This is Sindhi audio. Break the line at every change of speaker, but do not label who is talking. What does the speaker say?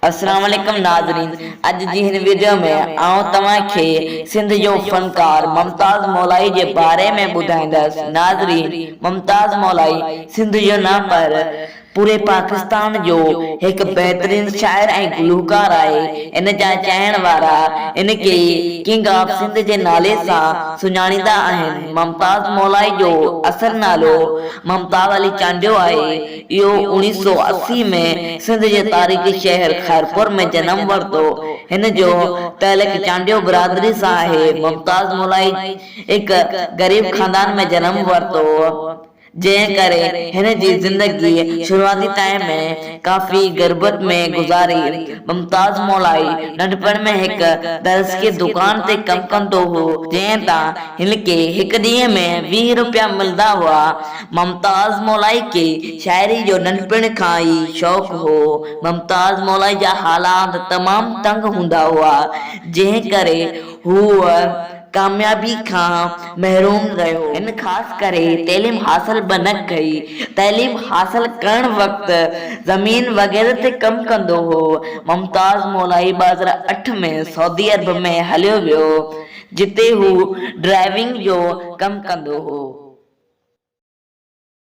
السلام عليڪم ناظرين اڄ جي هن وڊيو ۾ آئون توهان کي سنڌ جو فنڪار ممتاز مولائي جي باري ۾ ٻڌائيندس ناظرين ممتاز مولائي سنڌ جو نه پر پوري پاڪستان جو هڪ بهترين شاعر ۽ گلوڪار آهي ان جا چاهڻ وارا ان کي ڪنگ آف سنڌ جي نالي سان سڃاڻيندا آهن ممتاز مولائي جو اصل نالو ممتاز علي چانڊيو آهي اهو اوڻيهه سو 80 ۾ سنڌ جي تاريخي شهر خيرپور ۾ جنم ورتو. هن جو تعلق چانڊيو برادري سان آهي. ممتاز مولائي هڪ غريب خاندان ۾ جنم ورتو، جنهن ڪري هن جي زندگي شروعاتي ٽائيم ۾ ڪافي غربت ۾ گذاري. ممتاز مولائي ننڍپڻ ۾ هڪ درزڪي دڪان تي ڪم ڪندو هو، جنهن تان هن کي هڪ ڏينهن ۾ 20 روپيا ملندا هئا. ممتاز مولائي کي شاعري جو ننڍپڻ کان ئي شوق هو. ممتاز مولائي جا حالات تمام تنگ هوندا هئا، جنهن ڪري هو ڪاميابي کان محروم رهيو. هن خاص ڪري تعليم حاصل به نه ڪئي. تعليم حاصل ڪرڻ وقت زمين وغيره تي ڪم ڪندو هو. ممتاز مولائي 2008 ۾ سعودي عرب ۾ هليو ويو، جتي هو ڊرائيونگ جو ڪم ڪندو هو.